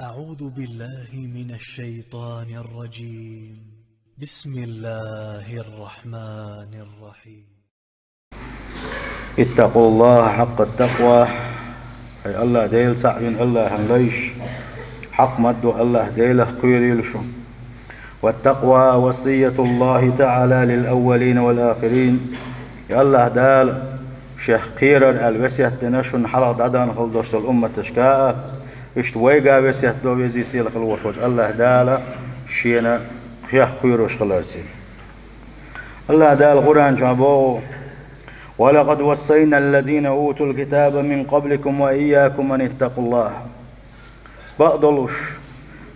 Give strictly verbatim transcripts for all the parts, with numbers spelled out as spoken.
أعوذ بالله من الشيطان الرجيم. بسم الله الرحمن الرحيم. اتقوا الله حق التقوى. Хьай Аллахь Дела цхьаъ йина Аллахьан лайш. Хьакъ ма-дду Аллахь Делах кхерийла шу. والتقوى وصية الله تعالى للأولين والآخرين. И Аллахь Дала Шех кхерар аьлла весет дина шуна хьалха дӀадаханарча долчу умматашка а, иштта вайга весет до везий сийлахь хила волуш волчу Аллахь Дала Шена Шех кхоьруш хиларца. Аллахь Дала Къуръан чохь боху: «ولقد وصينا الذين أوتوا الكتاب من قبلكم وإياكم أن اتقوا الله». Бакъдолуш,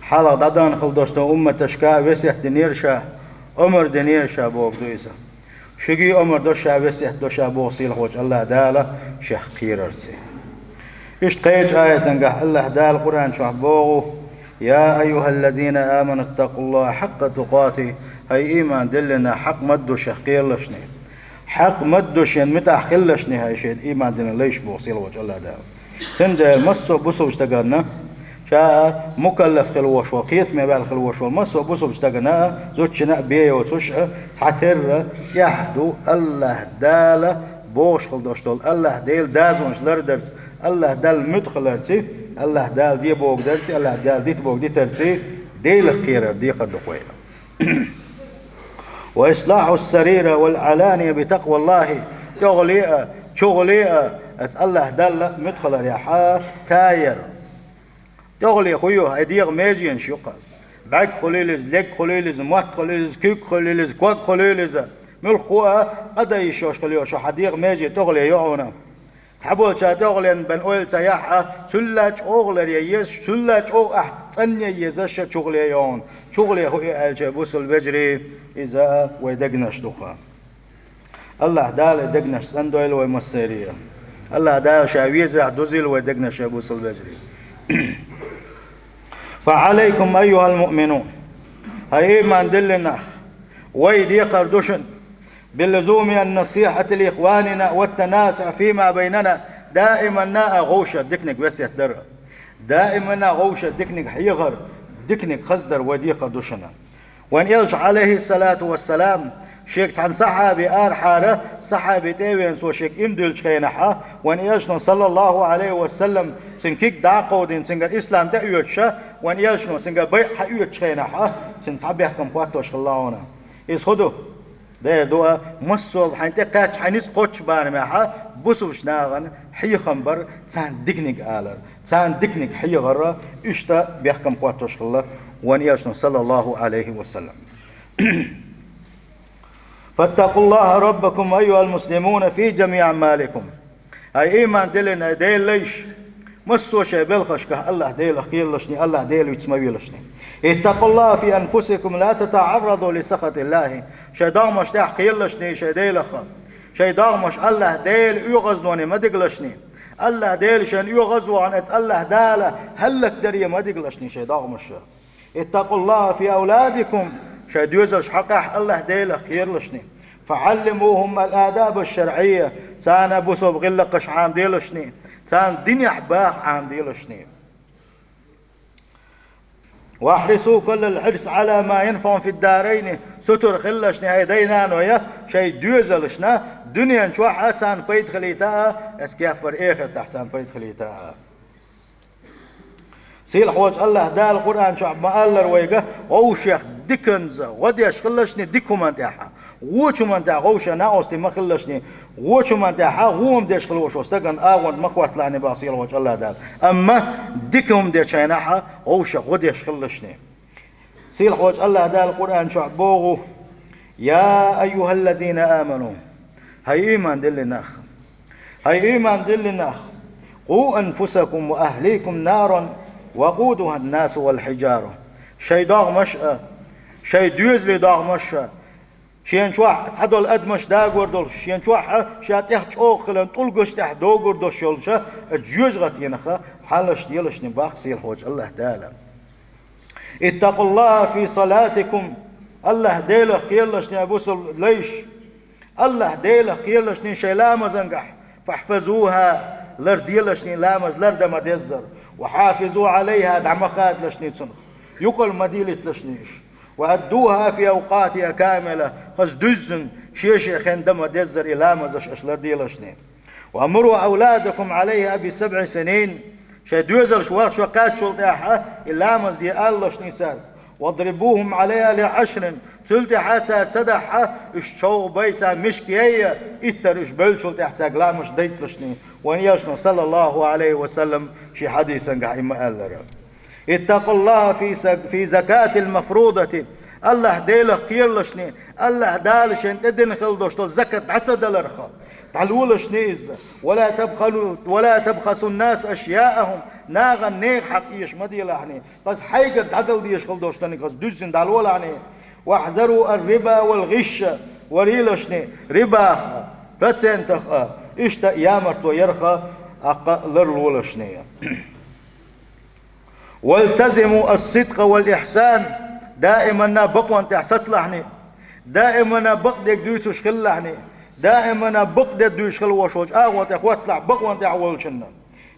хьалха дӀадаханарчу долчу умматашка весет динера ша, омра динера ша бохург ду иза. Шуьга омра до ша, весет до ша боху сийлахь волчу Аллахь Дала Шех кхерарца. Иштта кхечу аятангахь Аллахь Дала Къуръан чохь боху: «يا أيها الذين آمنوا اتقوا الله حق تقاته». Хьай ийман диллина, хьакъ ма-дду Шех кхералашний. Хьакъ ма-дду Шен муьтӀахь хилалашний хьай шен ийман диллина лайш боху сийлахь волчу Аллахь Дала. Цундела массо а бусулба стагана, ша а мукаллаф хила волуш волу, кхетаме ваьлла хила волуш волу массо а бусулба стагана а, зудчунна а бен йоцуш а, цхьатерра тӀехь ду Аллахь Дала бохуш хила долуш долу, Аллахь Делан дозанаш лардарца, Аллахь Далла муьтӀахь хиларца, Аллахь Дала де бохург дарца, Аллахь Дала дита бохург дитарца, Делах кхерар декхар ду-кх вай. «وإصلاح السريرة والعلانية بتقوى الله». ТӀехуле а, чухуле а, аса Аллахь Далла муьтӀахь хиларехь а, тайар. ТӀехуле хӀун ю, хьайн дегӀан меженаш ю-кх. БӀаьрг хуьлийла иза, лерг хуьлийла иза, мотт хуьлийла иза, куьг хуьлийла иза, ког хуьлийла иза. Муьлхха а къа дан йиш йолуш хила йо шу, хьан дегӀан меже тӀехуле ю хьуна. Цхьаболчара тӀехуле бен ойла ца яхь а, цул а чӀогӀа ларъян еза, цул а чӀогӀа ахь цӀанъян еза ша чухуле йогӀун. Чухуле хӀун ю аьлча, бусулба вежарий, иза вай дегнаш ду-кх. Аллахь Дала и дегнаш цӀандойла вай массеран а. Аллахь Дала Ша везарехь дузийла вай дегнаш, бусулба вежарий. «فعليكم أيها المؤمنون». Хьай ийман диллина нах, вай декхар ду шуна. «بلزوم النصيحة لإخواننا والتناصح فيما بيننا». Даиманна а вовшех диканиг весет дар. Даиманна а вовшех диканиг хьехар, диканиг хаздар вай декхар ду шуна. Вайн Элча, Ӏалайхиссалату вассалам, шега цхьана сахьаби арахьара, сахьаби тӀе а веана, цо шега иман дуьллучу хенахь, вайн Элчано, саллаллаху Ӏалайхи ва саллам, цуьнан куьг дӀа а кховдийна, цуьнгара ислам тӀе а оьцуш, вайн Элчано цуьнгара байъа схьаоьцучу хенахь, цуьнан цхьа бехкам хӀоттош хилла хьуна. Иза хӀун ду? Дера ду а, массо а хьайна тӀе кхаьчча, хьайн ницкъ кхоччу барамехь, бусулба нахана хьехам бар, царна диканиг алар, царна диканиг хьехар, иштта бехкам хӀоттош хилла вайн Элчано, саллаллаху Ӏалайхи ва саллам. «فاتقوا الله ربكم أيها المسلمون في جميع أعمالكم». Хьай ийман диллина, хьай Делан лайш, массо а шайн белхашкахь Аллахь Делах кхералашний, Аллахь Дела виц ма велашний. «اتقوا الله في أنفسكم لا تتعرضوا لسخط الله». Шайн догӀмаш тӀехь кхералашний шайн Делах. Шайн догӀмаш Аллахь Делан оьгӀазлоне ма дигалашний. Аллахь Дела шайна оьгӀаз а вахана, оцу Аллахь Дала хӀаллакдаре ма дигалашний шайн догӀмаш. «اتقوا الله في أولادكم». Шайн доьзалш хьакъехь Аллахь Делах кхералашний. «فعلموهم الآداب الشرعية». Царна бусулба гӀиллакхаш Ӏамаделашний. Царна динехь баха Ӏамаделашний. «واحرصوا كل الحرص على ما ينفعهم في الدارين». Сутара хилалашний хьайн дай-наной шайн доьзалшна, дуьнен чохь а царна пайда хилийта а, эцу кепара эхартахь царна пайда хилийта а. Сийлахь волчу Аллахь Дала Къуръан чохь ма-аллара вайга, вовшех диканца гӀо деш хилалашний дика хӀуманна тӀехь. Вочу хӀуманна тӀехь вовшех накъостий ма хилалашний, вочу хӀуманна тӀехь гӀо хӀума деш хила волчу стагана агӀонда ма хӀотталахьний боху сийлахь волчу Аллахь Дала. Амма дика хӀума дечу хенахь вовшех гӀо деш хилалашний. Сийлахь волчу Аллахь Дала Къуръан чохь боху: «يا أيها الذين آمنوا». Хьай ийман диллина нах. Хьай ийман диллина нах. «قوا أنفسكم وأهليكم نارا وقودها الناس والحجارة». Шайн догӀмаш а, шайн доьзалийн догӀмаш а, шен чохь цхьадолу адамаш дагор долуш, шен чохь а ша тӀех чӀогӀа хиларна тӀулгаш тӀехь догор долуш йолчу жоьжахатинах хьалаш делашний боху сийлахь волчу Аллахь Дала. «اتقوا الله في صلاتكم». Аллахь Делах кхералашний бусулба лайш. Аллахь Делах кхералашний шайн ламазангахь. «فاحفظوها». лар делашний, ламаз лар дан ма деззара. وحافظوا عليها, дӀа ма хадалашний цунах, юкъал ма дийлитлашний уж. وأدوها في أوقاتها كاملة, хаза дуьззина, шен-шен хенна дан ма деззара и ламазаш аша лар делашний. وأمروا أولادكم عليها بسبع سنين, шоай доьзалш ворхӀ шо кхаьччул тӀаьхьа и ламаз де алалашний цаьрга. واضربوهم عليها لعشر, цул тӀаьхьа цар ца дахьа, уж човгӀа бай, царна мишка яй, иттар уж бевллачул тӀаьхьа цаьрга ламазаш дайталашний. Вайн Элчано, саллаллахӀу Ӏалайхи ва саллам, ший хьадисангахь и ма аьллара. اتقوا الله في سك-، في زكاة المفروضة. АллахӀ Делах кхералашний, АллахӀ Дала шоашта тӀедина хила долаш дола закат дӀа ца даларх. ДӀалолашний иза. ولا تبخلوا، ولا تبخسوا الناس أشياءهم. Нахана нехан хьакъ эша ма делахьний. Хаза хьайгара дӀадала дезаш хила долаш дола хаза дуьззина дӀалолахьний. واحذروا الربا والغش. Варелашний, рибах а, процентах а, иштта ямартло ярах а ларлолашний. والتزموا الصدق والإحسان. Даиманна бакъонна тӀехь сацалахьний. Даиманна бакъдерг дуьйцуш хилалахьний. Даиманна бакъдерг дуьйцуш хила волаш волча агӀо тӀа хотталахь бакъонна тӀехь волчунна.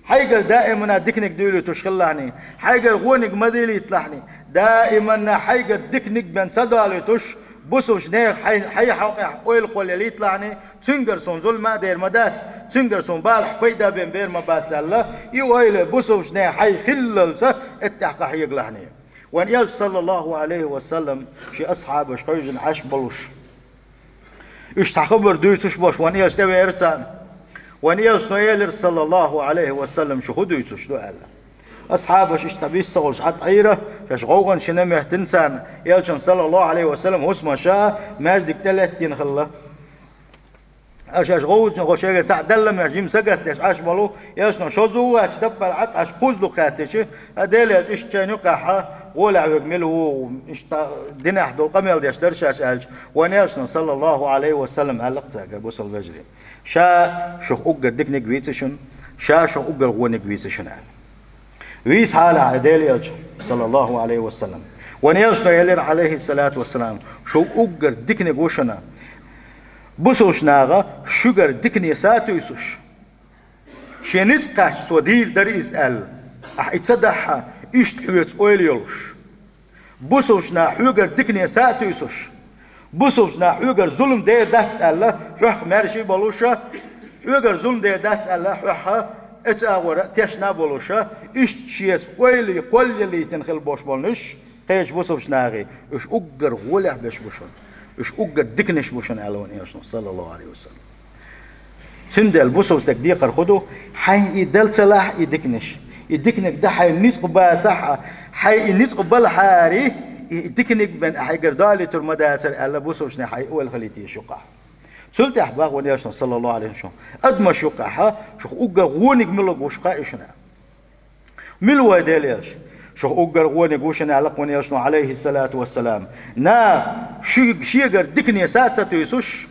Хьайгара даиманна диканиг дуьйлийташ хилалахьний. Хьайгара вониг ма дийлийталахьний. Даиманна хьайгара диканиг бен ца доалийташ, бусалба нехан хьай, хьай хьокъехь ойла кхоллалийталахьний. Цуьнгара суна зулам а дер ма дац, цуьнгара суна балахь пайда бен бер ма бац аьлла, и ойла бусалба нехан хьай хиллалца эттехь къахьегалахьний. Вайн Элча, саллаллахӀу Ӏалайхи ва саллам, ший асхьабаш хьуьйжина Ӏаш болуш, уьш цхьа хабар дуьйцуш болуш, вайн Элча тӀевеара царна. Вайн Элчано элира, саллаллахӀу Ӏалайхи ва саллам, шу хӀун дуьйцуш ду аьлла. Асхьабаш иштта дӀабиссагӀуллаш ӀатӀаӀийра, шаьш гӀовгӀанчу шинна моьттина царна, Элчан, саллаллахӀу Ӏалайхи ва саллам, хӀусамаш а маьждиг тӀе лаьттина хилла. Аша, аша гӀовгӀанчу гӀо шегара цхьаъ далла моьш, жима сагатдеш Ӏаш болу, Элчано шозза ваьчча, даппар ӀатӀаш кхузза дукха хаьттича, а Делан Элча, иштта шайна юкъахь гӀолехь верг мила ву, иштта динехь долу къамел деш дара шаьш аьлча, вайн Элчано, саллаллахӀу Ӏалайхи ва саллам, аьлла-кх цаьрга, бусалба вежарий. Ша шух уггар диканиг вийци шуна, ша шух уггар вониг вийци шуна аьлла. Вийца хьалахь, хӀай Делан Элча, саллаллахӀу Ӏалайхи ва саллам. Вайн Элчано элира, Ӏалайхи ссалату ва ссалам, шух уггар диканиг ву шуна. Бусалба наха шуьгара дикане сатуьйсуш, шен ницкъ кхаьчча цо дийр дара иза аьлла. Ахьа и ца дахьа, иштта хьоьца ойла йолуш. Бусалба наха хьоьгара дикане сатуьйсуш, бусалба наха хьоьгара зулам дер дац аьлла, хьох маьрша а болуша, хьоьгара зулам дер дац аьлла, хьох эцу агӀора а тешна а болуша, иштта шеца ойла кхоллалийтина хила болуш болу уьш, кхечу бусалба нахе, уьш уггар гӀолехь беш бу шуна, уьш уггар диканаш бу шуна аьлла вайн Элчано, саллаллахӀу Ӏалайхи ва саллам. Цундела бусалба стеган декхар хӀун ду? Хьайн и дала ца лахь и диканаш. И диканиг дан хьайн ницкъ бацахь а, хьайн и ницкъ балахьара, и диканиг бен хьайгара доалийтур ма дацара аьлла, бусалба нехан хьайн ойла хилийта еза шуьгахь. Цул тӀаьхьа боху вайн Элчано, саллаллахӀу Ӏалайхи ва саллам, адамаш юкъахь шух уггар вониг мила ву шуна хаьий шуна. Мила ву, хӀай Делан Элча? Шух уггар вониг ву шуна аьлла-кх вайн Элчано, Ӏалайхи ссалату ва ссалам. Наха шу-, шуьгара дикане са ца туьйсуш,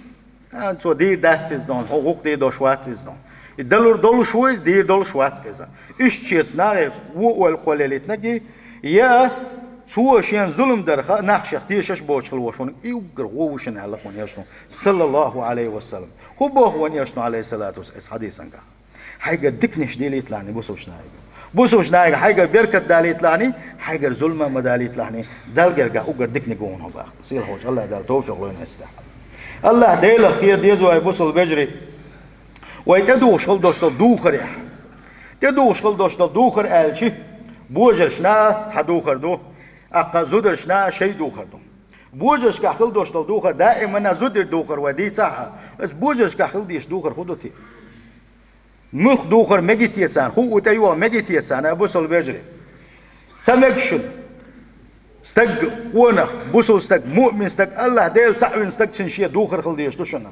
а, цо дийр дац иза дон, хьо гӀуллакх дийр долуш вац иза дон. И далур долуш ву иза, дийр долуш вац иза. Иштта шеца нахе вон ойла кхоллалийтинарг, я цо шена зулам дарх а, нах шех тешаш боцуш хила волуш верг, и уггар гӀо ву шуна аьлла-кх вайн Элчано, саллаллахӀу Ӏалайхи ва саллам. ХӀун боху вайн Элчано, Ӏалайхи ссалату ва ссалам, оцу хьадисангахь? Хьайгара диканаш далийталахьний бусалба нахе. Бусалба нахе хьайгара беркат далийталахьний, хьайгара зулам а ма далийталахьний, Далла гергахь уггар диканиг ву хьуна боху. Сийлахьчу АллахӀ Дала тавфикъ лойла эцу тӀехь. АллахӀ Делах кхера деза вай, бусалба вежарий. Вай тӀедухуш хила долуш долу духарехь. ТӀедухуш хила долуш долу духар аьлча, божаршна цхьа духар ду, тӀаккха зударшна шайн духар ду. Божаршкахь хила долуш долу духар даиманна зударийн духар вай дийцахь а, оцу божаршкахь хила дезаш духар хӀун ду те? Муьлх духар мегий те царна, хӀуъу тӀейогӀу мегий те царна, бусалба вежарий? Ца мега шуна. Стаг, къонах, бусалба стаг, муъмин стаг, АллахӀ Дела цхьаъ вина стаг, цуьнан шен духар хила дезаш ду шуна.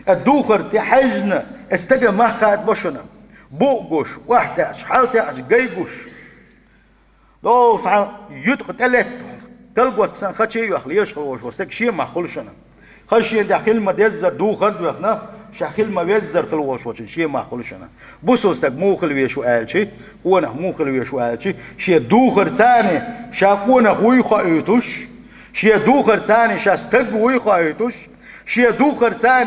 Оцу духар тӀе хьаьжжина, оцу стага мах хадабо шуна. Букъ гуш, охьатаьӀаш, хьалатаьӀаш, гай гуш. ДогӀу цхьа юткъа тӀелетта, калготка санна хаче а йохка лелаш хила волуш волу стаг шен мах хуьлу шуна. Хаза шена тӀехь хила ма-деззара духар а доьхна, ша хила ма-веззара хила волуш волчун шен мах хуьлу шуна. Бусалба стаг муха хила везаш ву аьлча, къонах муха хила везаш ву аьлча, шен духарца ша къонах вуй хоуьйтуш, шен духарца ша стаг вуй хоуьйтуш, шен духарца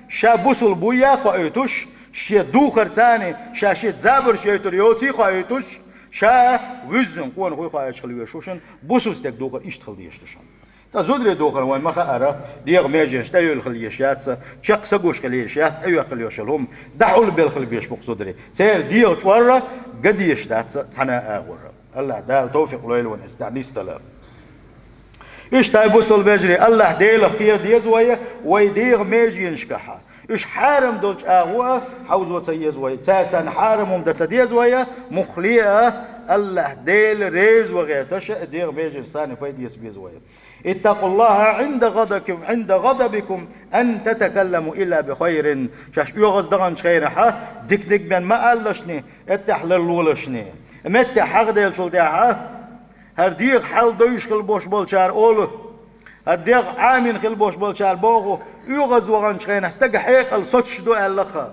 ша бусалба вуй а хоуьйтуш, Шен духар царна, ша шен забарш йойтур йоций кхойтуш, ша вуьззина къонахой кхойтуш хила везаш ву шуна, бусалба стеган духар иштта хила дезаш ду шуна. Ткъа зударий духар вайна ма хаъара, дегӀан меженаш тӀейолла хила езаш яц, чакх са гуш хила езаш яц, тӀейохка хила йиш йолу хӀума, дӀахьулбелла хила безаш бу-кх зударий. Церан дегӀан чкъор ган дезаш дац цхьана а агӀора. АллахӀ Дала тавфикъ лойла вайна иза тӀехь нисдала. Иштта, бусалба вежарий, АллахӀ Делах кхера деза вай, вай дегӀан меженашкахь. Уьш хьарам долчу агӀор а хьовзо ца еза вай. Цаьрца хьарам хӀума дан ца деза вай, муххале а, АллахӀ Дела реза ван гӀерташ а, дегӀан меженашца пайда эца беза вай. اتقوا الله عند غضبكم، عند غضبكم أن تتكلموا إلا بخير. Шаьш оьгӀаз даханчу хенахь диканиг бен ма алалашний, эттехь ларлолашний. Меттехь хьахделлачул тӀаьхьа, хӀара дегӀан хьал девзаш хила болуш болчара олу, хӀара дегӀ Ӏамийна хила болуш болчара боху, оьгӀаз ваханчу хенахь стага хьекъал соцуш ду аьлла-кх.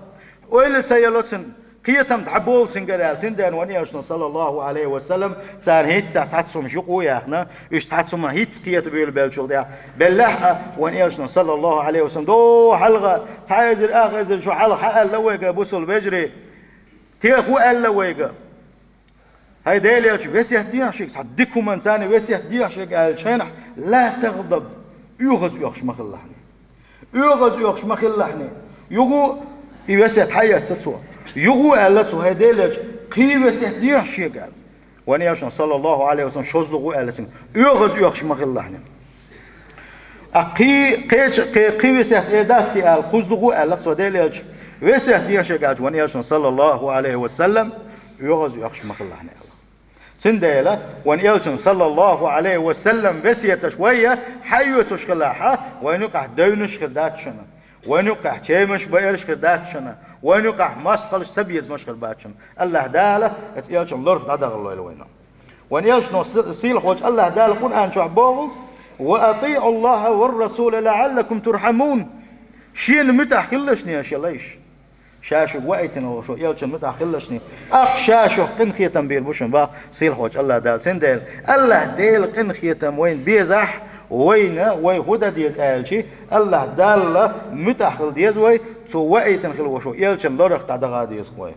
Ойла ца яло цуьнан, кхетам дӀаболу цуьнгара аьлла. Цундела вайн элчано, саллаллаху Ӏалайхи ва саллам, царна хӀинцца цхьацца хӀумнаш юкъа а яьхна, уьш цхьацца хӀуманна хӀинцца кхетабевлла беллачул тӀаьхьа, беллехь а, вайн элчано, саллаллаху Ӏалайхи ва саллам, дов хьалха, цхьа эзар, ах эзар шо хьалха хьааьлла вайга, бусалба вежарий, теха ву аьлла вайга. ХӀай Делан элча, весет дехьа шега, цхьа дика хӀуманца весет дехьа шега аьллачу хенахь, ла тагӀдаб, оьгӀаз оьхуш ма хилалахьний. ОьгӀаз оьхуш ма хилалахьний. Юха и весет хьаэцна цо. Юха аьлла цо, хӀай Делан элча, кхин весет дехьа шега аьлла. Вайн элчано, саллаллаху Ӏалайхи ва саллам, шозлагӀа аьлла цуьнга, оьгӀаз оьхуш ма хилалахьний. А кхин, кхеча, кхе-, кхин весет эр дац те аьлла, кхузлагӀа аьлла цо Делан элча. Весет дехьа шега аьлча, вайн элчано, саллаллаху Ӏалайхи ва саллам, оьгӀаз оьхуш ма хилалахьний аьлла. Цундела вайн элчан, саллаллаху Ӏалайхи ва саллам, весеташ вай хьаоьцуш хилахь, вайна юкъахь девнаш хир дац шуна, вайна юкъахь чемаш баерш хир дац шуна, вайна юкъахь мостагӀаллаш, цабезамаш хир бац шуна. АллахӀ Дала оцу элчан лорах дӀадахалойла вайна. Вайн элчано, с-, сийлахьчу АллахӀ Дала Къуръан чохь боху: «Ва атиӀу Аллаха ва расула лаӀаллакум турхьамун». Шена муьтӀахь хилалаш, шен лайш. Ша шуьга ваийтина волу шун элчан муьтӀахь хилалаш, тӀаккха ша шух къинхетам бийр бу шуна, боху сийлахьчу АллахӀ Дала. Цундела АллахӀ Делан къинхетам вайна безахь, вайна вай хӀун дан деза аьлча, АллахӀ Далла муьтӀахь хила деза вай, цо ваийтина хила волу шун элчан лорах дӀадаха деза вай.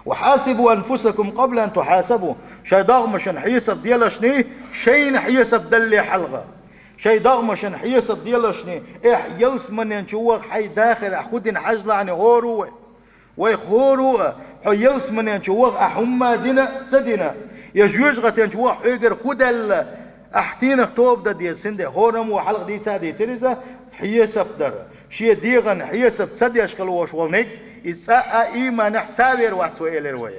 «Ва хьасибу анфусакум къабла ан тухьасабу». Шайн догӀмашна хьесап делаш, шайна хьесап далале хьалха. Шайн догӀмашна хьесап делаш, эхь, ялсаманен чу ваха хьайн дахарехь хӀун дина хьажалахь, хӀора вай. Вай хӀора а, хьо ялсаманен чу ваха ахь хӀумма дина а, ца дина а, я жоьжахатен чу ваха хьоьгара хӀун даьлла, ахь стенах тоба дан деза, цундела хӀораммо хьалха дийца а дийцира иза, хьесап дар. Шен дегӀан хьесап ца деш хила волуш волу ниг, иза цкъа а ийманехь сов вер вац вай, элира вай.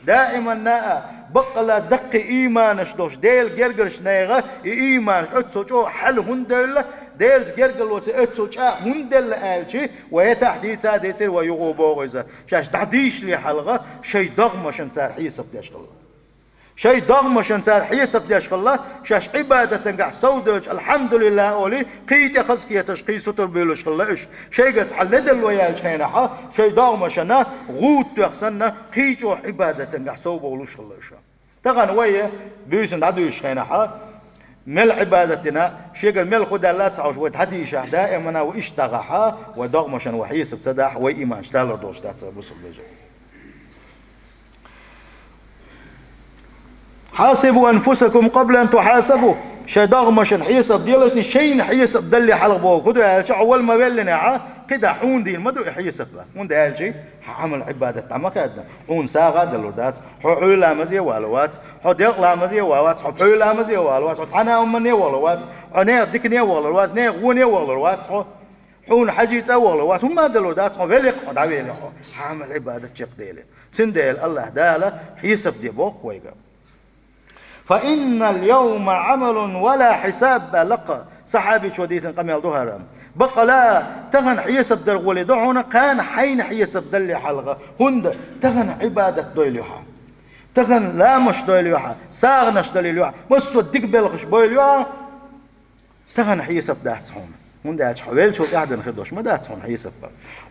Даиманна а, баккъалла даккхий ийманаш долуш, Делан гергарчу нехан и ийманаш оццул чӀогӀа хьал хӀунда девлла, Делаца гергарло церан оццул чӀогӀа хӀунда делла аьлча, вай хӀетахь дийца а дийцира, вай юха а боху иза. Шаьш дӀадийшале хьалха, шайн догӀмашна цара хьесап деш хилла. Шайн догӀмашна цара хьесап деш хилла, шаьш Ӏибадатангахь совдоьлча, «Алхьамдулиллах» олий, кхин тӀе хазахеташ, кхин сутара буьйлуш хилла уьш. Шайга цхьа ледарло яьллачу хенахь, шайн догӀмашна гӀуда тоьхна санна, кхин чӀогӀа Ӏибадатангахь совбовлуш хилла уьш. Тахана вай буьйсанна дӀадуьйшучу хенахь, мел Ӏибадат дина, шегара мел хӀун даьлла ца хьовш, вай дӀадийшахь, даимана вай иштта дахахь, вай догӀмашна вай хьесап ца дахь, вай ийманаш далур долуш дац, бусалба вежарий. «Хьасибу анфусакум къабла ан тухьасабу». Шайн догӀмашна хьесап делаш, шайна хьесап далале хьалха боху. ХӀун ду аьлча, хьо вала ма веллинехь, кхидӀа хьуна дийна ма ду и хьесап. ХӀунда аьлча хьан Ӏамал, Ӏибадат дӀа ма хаьдда. Хьуна сагӀа а далур дац, хьо Ӏуьйра ламазе а валур вац, хьо делкъа ламазе а валур вац, хьо пхьуьйра ламазе а валур вац, хьо цхьана а хӀуманна а валур вац, хьо нехан дикане а валур вац, нехан гӀоне а валур вац хьо. Хьуна хьажцӀа а валур вац, хӀумма а далур дац, хьо велахь, хьо дӀавелахь, хьо хьан Ӏамал, Ӏибадат чекхдели. Цундела АллахӀ Дала хьесап де боху вайга. «Фа иннал йовма Ӏамалун ва ла хьисаб», аьлла-кх, сахьабичо дийцина къамел ду хӀара. Баккъала, тахана хьесап дар гӀоле ду хьуна, кхана хьайна хьесап далале хьалха. ХӀунда тахана Ӏибадат дойла ю хьан. Тахана ламазаш дойла ю хьан, сагӀанаш далийла ю хьан, массо а дика белхаш бойла ю хьан. Тахана хьесап дац хьуна, хӀунда аьлча хьо веллачул тӀаьхьа дина хир долуш ма дац хьуна хьесап.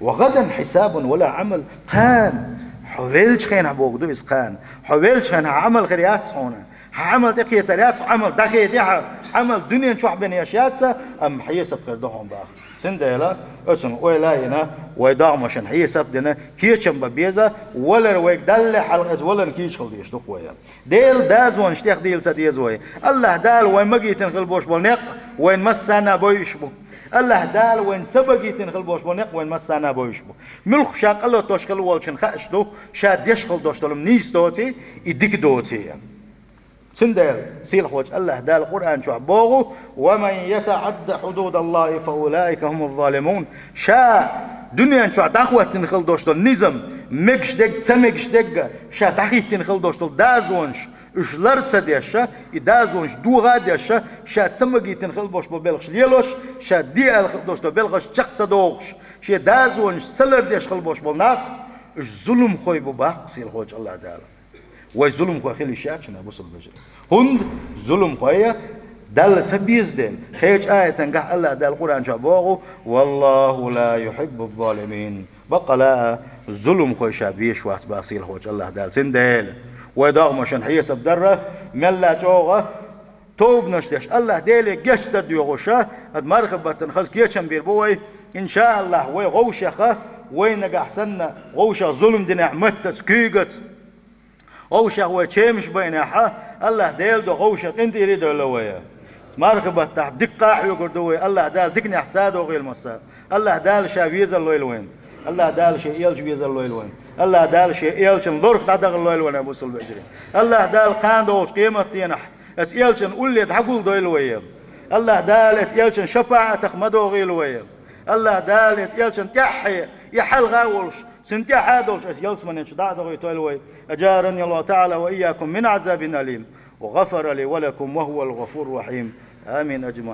«Ва гӀадан хьисабун ва ла Ӏамал». Кхана, хьо веллачу хенахь боху ду иза кхана. Хьо веллачу хенахь хьан Ӏамал хир яц хьуна. Хьан Ӏамал тӀекхетар яц, хьан Ӏамал дӀахетахь, Ӏамал дуьнен чохь бен еш яц, амма хьесап хир ду хьуна боху. Цундела, оцун ойла а йина, вай догӀмашна хьесап а дина, кечам бан беза, валар вайга Далла хьалха, из валар кийча хила дезаш ду-кх вай. Делан дозанаш тӀехдийла ца деза вай. АллахӀ Дала вайна магийтина хила болаш бола некъ вайна массанена а бовзаш бу. АллахӀ Дала вайна ца магийтина хила болаш бола некъ вайна массанена а бовзаш бу. Муьлхха ша къа латош хила волчунна хууш ду, ша деш хила долаш дола нийса доаций, и дика доаций. Цундела сийлахьволча АллахӀ Дала Къуръан чу боху: «ومن يتعد حدود الله فأولئك هم الظالمون». Ша дуьнен чу дӀахӀоттийна хила долаш дола низам, мегаш дерг, ца мегаш дерг, ша дӀахӀиттийна хила долаш дола дозанаш, уьш лар ца деш, и дозанаш дохо а деш, ша ца магийтина хила болаш бола белхаш лелош, ша де аьлла хила долаш дола белхаш чакх ца дохуш, шен дозанаш ца лардеш хила болаш бола нах, уьш зуламхой бу, боху сийлахьволча АллахӀ Дала. Вай зуламхой хила йиш яц шуна, бусалба вежарий. ХӀунда зуламхой Далла ца безаш дела? Кхечу аятангахь АллахӀ Дала Къуръан чу боху: «والله لا يحب الظالمين». Баккъала а, зуламхой ша безаш вац, боху сийлахьволча АллахӀ Дала. Цундела вай догӀмашна хьесап дар мел а чӀогӀа тобанаш деш, АллахӀ Деле гечдар доьхуш, ада мархий баттана хаза кечам бийр бу вай. ИншааллахӀ, вай вовшех, вай нагахь санна вовшех зулам динехь маттаца, куьйгаца, вовшех вай чемаш байнехь, АллахӀ Дела духьа вовшех къинтӀера а довла вай. Мархий баттахь дика къа а хьоьгур ду вай, АллахӀ Дала диканехь садогӀийла массарна. АллахӀ Дала ша везар лойла вайна. АллахӀ Дала шен элча везар лойла вайна. АллахӀ Дала шен элчан лорах дӀадахар лойла вайна, бусалба вежарий. АллахӀ Дала кхана долчу къематденахь оцу элчан улле дӀагулдойла вай. АллахӀ Дала оцу элчан шапаӀатах ма догӀийла вай. АллахӀ Дала оцу элчан тӀаьххье, и хьалха а волуш, цуьнан тӀаьхьа а долуш, оцу ялсаманин чу дӀа а дохуьйтойла вай. أجارني الله تعالى وإياكم من عذاب أليم، وغفر لي ولكم، وهو الغفور الرحيم. آمين أجمعين.